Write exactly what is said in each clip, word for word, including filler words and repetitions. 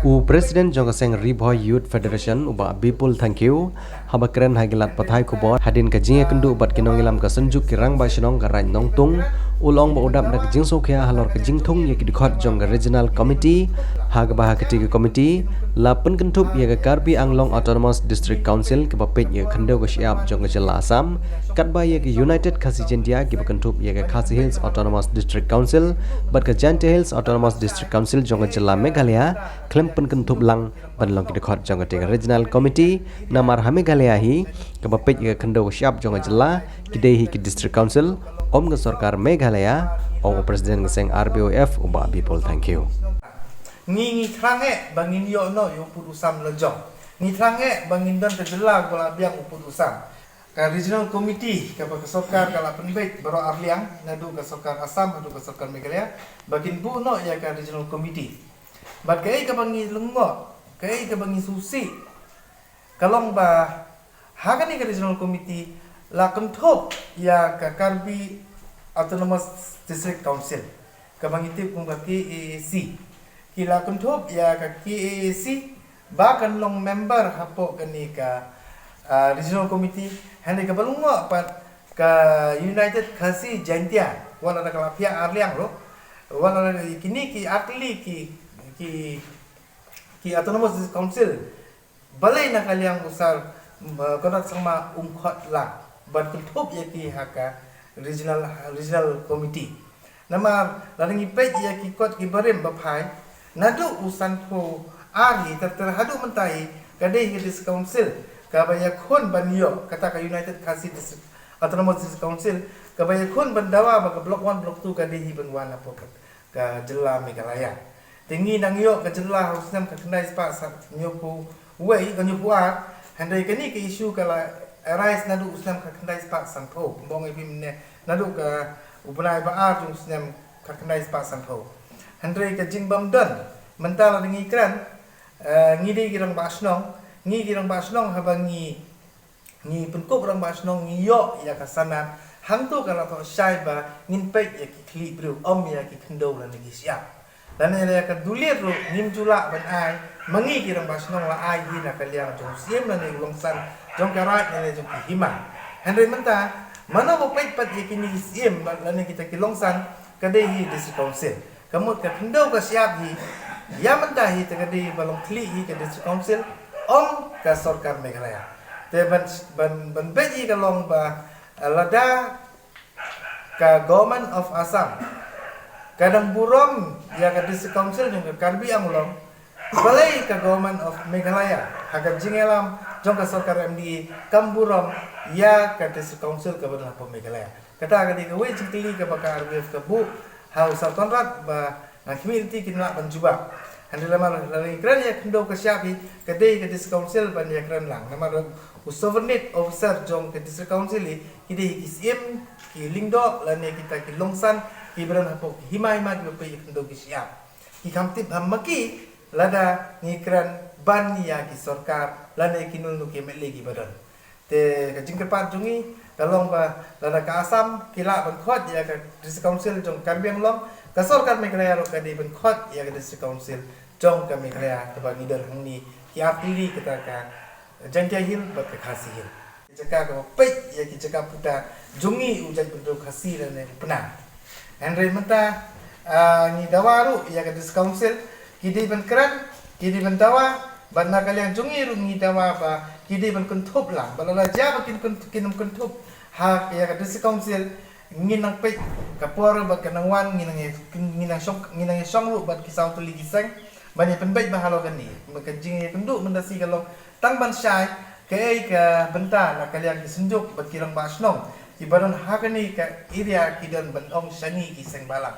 U President jong ka seng Ri Bhoi Youth Federation, u Bah Bipul Thangkhiew, haba kren ha ki lad pathai khubor hadien ka jingïakynduh bad ki nongïalam ka Synjuk ki Rangbah Shnong ka Raid Nongtung, u la ong ba u dap da ka jingsngewkhia halor ka jingthung ïa ki dkhot jong ka Regional Committee, ha kaba ha katei ka committee la pynkynthup ïa ka Karbi Anglong Autonomous District Council kaba peit ïa ka khyndew ka shyiap jong ka jylla Assam, katba ïa ka United Khasi Jaintia kiba kynthup ïa ka Khasi Hills Autonomous District Council bad ka Jaintia Hills Autonomous District Council jong ka jylla Meghalaya khlem pynkynthup lang ban long ki dkhot jong katei ka Regional Committee, namar ha Meghalaya hi kaba peit ïa ka khyndew ka shyiap jong ka jylla ki dei hi ki District Council, ym ka sorkar Meghalaya, ong u President ka seng R B O F u Bah Bipul Thangkhiew. Ngi ngi thrang eh ba ngin ïoh noh ïa u pud u sam la jong. Ngi thrang eh ba ngin don ka jylla ba la biang u pud u sam. Ka Regional Committee kaba ka sorkar ka la pynbeit baroh arliang, naduh ka sorkar Assam haduh ka sorkar Meghalaya, ba kin buh noh ïa ka Regional Committee. Bad kaei kaba ngi lyngngoh, kaei kaba ngi sngewsih, ka long ba ha kane ka Regional Committee la kynthup ïa ka Karbi Autonomous District Council, kaba ngi tip kum ka K A A C. Ki la kynthup ïa ka K A A C ba kan long member hapoh kane ka, ah, Regional Committee, hynrei kaba lyngngoh pat ka United Khasi Jaintia, wat la ka la phiah arliang ruh, wat la kine ki artylli ki, ki, ki Autonomous District Council, balei na ka liang u Sir, mm, Conrad Sangma um khot lang ban kynthup ïa ki ha ka Regional, Regional Committee. Namar lada ngi peit ïa ki kot ki barim ba phai, naduh u sanphew ar hi ter ter haduh mynta hi, ka dei hi District Council kaba ïakhun ban ïoh, kata ka United Khasi District, Autonomous District Council, kaba ïakhun ban dawa ba ka Block One, Block Two ka dei hi ban wan hapoh ka, ka jylla Meghalaya. Te ngi nang ïoh ka jylla ha u snem khatkhyndai spah san, hynñiewphew wei, hynñiewphew ar, hynrei kane ka issue ka la arise naduh u snem khatkhyndai spah sanphew, kumba ong ïa phi mynne, naduh ka u bnai ba ar jong u snem khatkhyndai spah sanphew. Hynrei ka jingbym don, mynta lada ngi kren, eh, ngi dei ki rangbah shnong, ngi ki rangbah shnong haba ngi, ngi pynkup rangbah shnong ngi ïoh ïa ka sanad, hangto ka la thoh shai ba ngin peit ïa ki khlieh briew, ym ïa ki khyndew lane ki shyiap. Lane ïa ka dulir ruh ngim ju lah ban ai, ma ngi ki rangbah shnong la ai hi na ka liang jong u Syiem lane u Longsan jong ka Raid lane jong ki Hima. Hynrei mynta, mano ba peit pat ïa kine ki Syiem lane kita ki Longsan, ka dei hi District Council. Ka mut ka khyndew ka shyiap hi, ïa mynta hi te ka dei ba long khlieh hi ka District Council, ym ka sorkar Meghalaya. Te ban, ban, ban beit hi ka long ba, eh, lada ka Government of Assam ka dang burom ïa ka District Council jong ka Karbi Anglong, balei ka Government of Meghalaya ha ka jingïalam jong ka sorkar M D A kam burom ïa ka District Council kaba don hapoh Meghalaya. Kata ka dei kawei jingkylli kaba ka R B F ka buh ha u Sir Conrad ba nang khmih lynti kin lah ban jubab. Hynrei lada, lada ngi kren ïa ka khyndew ka shyiap hi, ka dei ka District Council ban ïakren lang. Namar u sovereign officer jong ka District Council hi, ki dei ki Syiem, ki Lyngdoh lane kita ki Longsan, kiba don hapoh ki Hima Hima kiba peit ïa ka khyndew ka shyiap. Ki kham tip ha ma ki lada ngi kren ban ïa ki sorkar lane ki nulnu ki M L A kiba don. Te ka jingkyrpad jong ngi ka long ba lada ka Assam ki lah ban khot ïa ka District Council jong Karbi Anglong, ka sorkar Meghalaya ruh ka dei ban khot ïa ka District Council jong ka Meghalaya kaba ngi don hangne, ki artylli kita ka Jaintia Hill bad ka Khasi Hill. Jaka kaba peit ïa ki jaka puta jong ngi u jaitbynriew Khasi lane u Pnar. Hynrei mynta, ah, ngi dawa ruh ïa ka District Council, ki dei ban kren, ki dei ban dawa, bad na ka liang jong ngi ruh ngi dawa ba ki dei ban kynthup lang, bad lada jia ba kin kynthup, kin ym kynthup ha ïa ka District Council, ngin nang peit ka por bad ka nang wan, ngin nang ïa, ngin nang shong, ngin nang ïa shong ruh bad ki saw tylli ki seng ban ïa pynbeit ba halor kane. Ka jingïakynduh mynta shi ka long tang ban shai kaei ka bynta na ka liang ki Synjuk bad ki Rangbah Shnong kiba don ha kane ka area ki don ban ong sha ngi ki seng balang.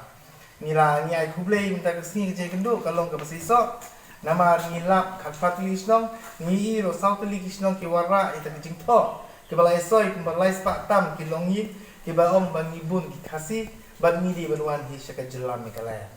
Ngi la, ngi ai khublei mynta ka sngi ka jingïakynduh ka long kaba seisoh. Namar ngi lap khatphra tylli ki shnong, ngi ïohi ruh saw tylli ki shnong ki wanrah ïa ka jingthoh, kiba la ïasoi kumba lai spah tam ki longïing, kiba ong ba ngi bun ki Khasi bad ngi dei ban wan hi sha ka jylla Meghalaya.